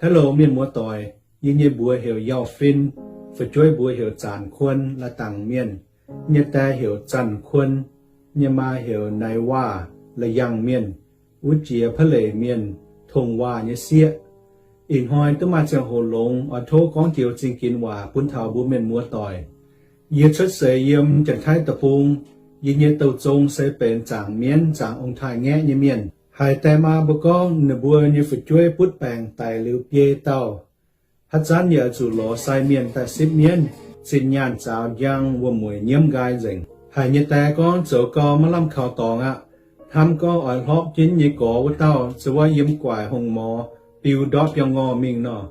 Hello mienh muoz-doic, yie nyei mbuox heuc Yauh Fin, fu'jueiv mbuox heuc Zanc Kuon, La'dangc Mienh. Yie nyei die heuc Zanc Kuon, yie nyei maa heuc Naiv Waac, La'yangh Mienh, wuov jiex Pa'leic Mienh, Tong Waac nyei sieqv. Ih hnoi duqv maaih ziangh hoc longx, oix tov gorngv joux zingh ginx waac bun taux mbuo mienh muoz-doic. Yie cuotv seix yiem Janx-Taiv Deic-Bung. Yie nyei douh zong se benx zaangc mienv, zaangc ong-taaix-ngaeqv nyei mienh. Haiz die maa mbuo gorngv ninh mbuo nyei fu'jueiv butv baengc daic liuz biei dauh. Haaix zanc yaac zuqc lorz sai mienh daaih sipv mienv, zinh nyaanh zaaux njang, wuom-mueic nyiemv nqaai nzengc. Haiz nyei die gorngv zoux gau maiv lamh kaux dorngx aqv. Hnamv gorngv oix hlorpv jienv nyei gorx wuov dauh, zoux wuov yiem guaic hongx morz biu ndortv biauv-ngorh mingh nor.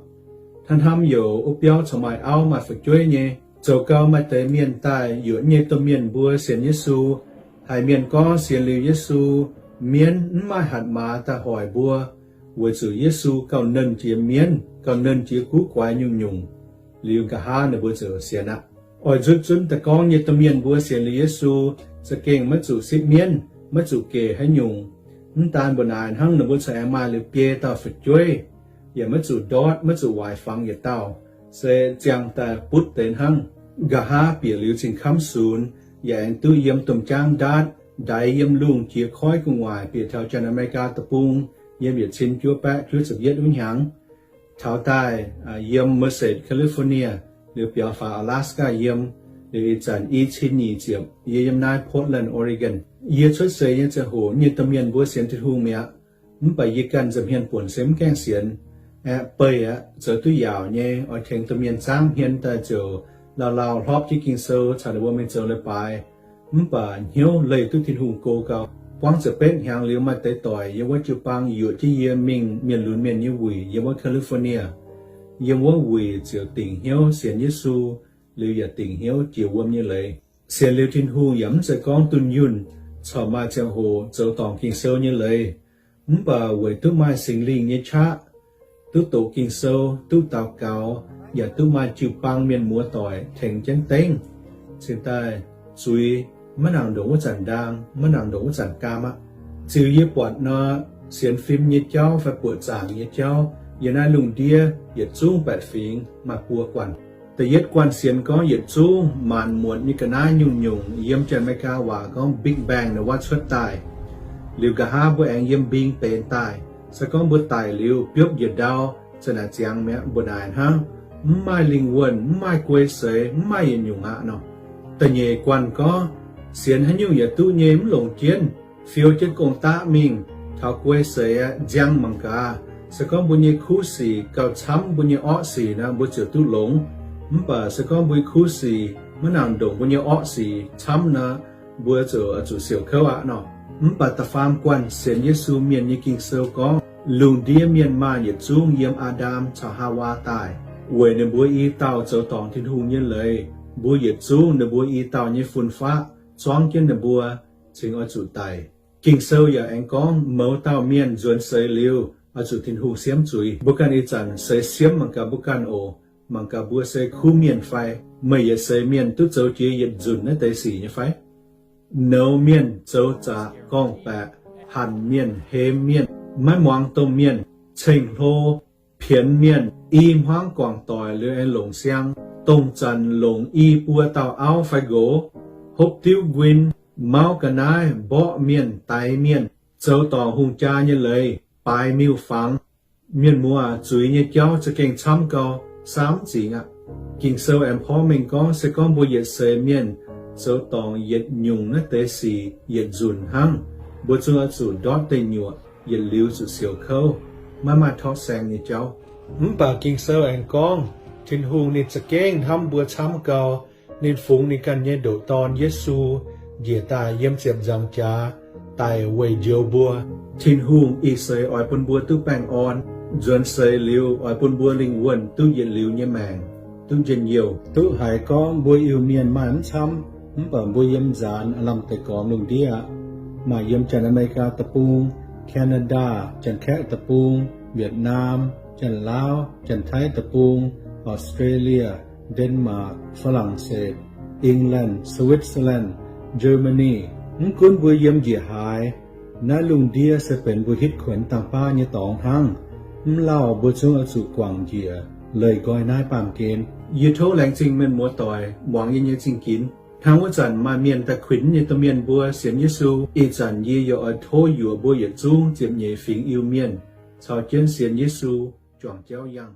Hnamv-hnamv youc wuov biauv corc maaih auv maaih fu'jueiv nyei. Zoux gau maaih deix mienh daaih yuoqc nyei domh mienh mbuo sienx Yesu. Haiz mienh gorngv sienx liuz Yesu, mienv mv maaih hatc maaz daaih hoic mbuo, weic zuqc Yesu gauh nernh jiex mienv, gauh nernh jiex guv guaix nyungc-nyungc. Liuz nqa'haav ninh mbuo ziouc sienx aqv. Oix nzutv zunv daaih gorngv nyei domh mienh mbuo sienx liuz Yesu, za'gengh maiv zuqc sipv mienv, maiv zuqc gec haaix nyungc. Mv daan mbu'naaic hnangv, ninh mbuo corc aengx maaih liuz biei dauh fu'jueiv, yaac maiv zuqc ndortv, maiv zuqc waaic fangx yietc dauh, se ziangh daaih butv deix hnangv. Nqa'haav bieqc liuz Zingh Kamv Sunx, yaac aengx duqv yiem domh jaangv ndaatv, ndaix yiem lungh jiex koiv gu'nguaaic bieqc taux Janx-America Deic-Bung, yiem yietc cin juov baeqv juov ziepc yietv wuov hnyangx. Taux daaih yiem Merced, California, liuz biaux faaux Alaska yiem, liuz ih zanc i cin nyic ziepc yie yiem naaiv Portland, Oregon. Yie cuotv seix nyei ziangh hoc nyei domh mienh mbuo sienx Tin-Hungh mi'aqv. Mv baac yie ganh nza'hmien buonc se mv gaengh sienx. Aeqv, beih aqv, zoux duqv yaauc nyei, oix tengx domh mienh zaangv hmien daaih ziouc lauh lauh hlorpv jienv Ging-Sou caux ninh mbuo mingh zoux leiz-baaix. Mv baac hnyouv leih duqv Tin-Hungh go gau. Buangv ziepc betv hnyangx liuz maaih deix doic yiem wuov jiu-baang yuoqc jienv yie mingh mienh lunx mienh nyei wuic yiem wuov California. Yiem wuov wuic ziouc dingc hnyouv sienx Yesu, liuz yaac dingc hnyouv jiex wuom nyei leiz. Sienx liuz Tin-Hungh yaac mv zeiz gorngv dunh yunh, corc maaih ziangh hoc zoux dorngc Ging-Sou nyei leiz. Mv baac weic duqv maaih Singx Lingh nyei qaqv, duqv doqc Ging-Sou, duqv daux gaux, yaac duqv maaih jiu-baang mienh muoz-doic tengx jienv dengv, cingx daaih zuiz maiv nangc ndongc wuov zanc ndaang, maiv nangc ndongc wuov zanc gaam aqv. Ziux yie buatc nor, sienx fim nyei jauv fai buoqc zaangc nyei jauv yiem naaiv lungh ndiev yietc zungv baeqc fingx maaih buo guanh. Da'yietv guanh sienx gorngv yietc zungv maanc muotc nyei ga'naaiv nyungc-nyungc, yiem Janx-America waac gorngv Big Bang naaiv waac cuotv daaih. Liuz nqa'haav mbuo aengx yiem mbing benx daaih. Se gorngv mbuo daic liuz biopv njiec ndau, za'naaic ziangx mi'aqv, mbu'naaic hnangv, mv maaih lingh wuonh, mv maaih guei seix, mv maaih yietc nyungc aqv nor. Da'nyeic guanh gorngv, sienx haaix nyungc yaac duqv nyei, mv longc jienv, fiou jienv gong-daqv mingh, taux guei seix aeqv, nziang mangc gaax. Se gorngv mbuo nyei kuv sic gauh camv mbuo nyei orqv sic nor, mbuo ziouc duqv longx. Mv baac se gorngv mbuo nyei kuv sic maiv nangc ndongc mbuo nyei orqv sic camv nor, mbuo ziouc zuqc siouc kouv aqv nor. Mv baac da'faam guanh sienx Yesu mienh nyei Ging-Sou gorngv, lungh ndiev mienh maanh yietc zungv yiem Aa^ndam caux Haawaa daaih, weic ninh mbuo i dauh zoux dorngc Tin-Hungh nyei leiz. Mbuo yietc zungv ninh mbuo i dauh nyei fun-faqv zuangv jienv ninh mbuo, cingx oix zuqc daic. Ging-Sou yaac aengx gorngv mouz dauh mienh nzuonx seix liuz oix zuqc Tin-Hungh siemv zuiz. Mbuo ganh ih zanc seix siemv mangc gaax mbuo ganh oc. Mangc gaax mbuo se kuv mienh fai? Meih yietc seix mienh duqv zoux jiex yietc nzunc naaiv deix sic nyei fai? Nouz mienh zoux zaqc gorngv-baeqc, hanc mienh, hemx mienh, maiv muangx domh mienh, ceng-hlo, pienx mienh, i hmuangv guangc doic liuz aengx longc siang, dongh zanc longc i buo dauh auv fai nqox, hopv diuv nquin, mauv ga'naaiv, mborqv mienh, daix mienh, zoux dorngc hungh jaa nyei leiz, baaix miuc-fangx. Mienh muoz, zuiz nyei jauv za'gengh camv gau, saamv zingx aqv. Ging-Sou aengx porv mengh gorngv, se gorngv mbuo yietc seix mienh zoux dorngc yietc nyungc naaiv deix sic yietc nzunc hnangv, mbuo zungv oix zuqc ndortv deic nyuoqc, yietc liuz zuqc siouc kouv, maiv maaih torqv saeng nyei jauv. Mv baac Ging-Sou aengx gorngv, Tin-Hungh ninh za'gengh hnamv mbuo camv gau. Ninh fungx ninh ganh nyei ndoqc Dorn, Yesu, njiec daaih yiem ziepc nzaangc jaax daic weic njoux mbuo. Tin-Hungh ih seix oix bun mbuo duqv baengh orn. Nzuonx seix liuz oix bun mbuo lingh wuonh duqv yietc liuz nyei maengc, duqv njien-youh. Duqv haiz gorngv mbuo Iu-Mienh maaih mv camv, mv baac mbuo yiem nzaanx lamh deix gormx lungh ndiev aqv. Maaih yiem Janx-America Deic-Bung, Canada, Janx-Kaeqv Deic-Bung, Vietnam, Janx-Laauv, Janx-Taiv Deic-Bung, Australia, Denmark,ฝรั่งเศส, England, Switzerland, Germany. Mv gunv mbuo yiem njiec haaix, naaiv lungh ndiev se benx mbuo hitv kuonx dangh baav nyei dorngx hnangv. Mv lauh mbuo zungv oix zuqc guangc njiec leih nqoi naaiv baamh gen. Yie tov laengz zingh mienh muoz-doic muangx yie nyei zingh ginx. Hnangv wuov zanc maaih mienh daaih kuinx nyei domh mienh mbuo sienx Yesu, ih zanc yie yaac oix tov yuoqc mbuo yietc zungv ziepc nyeic fingx Iu-Mienh caux jienv sienx Yesu juangc jauv yangh.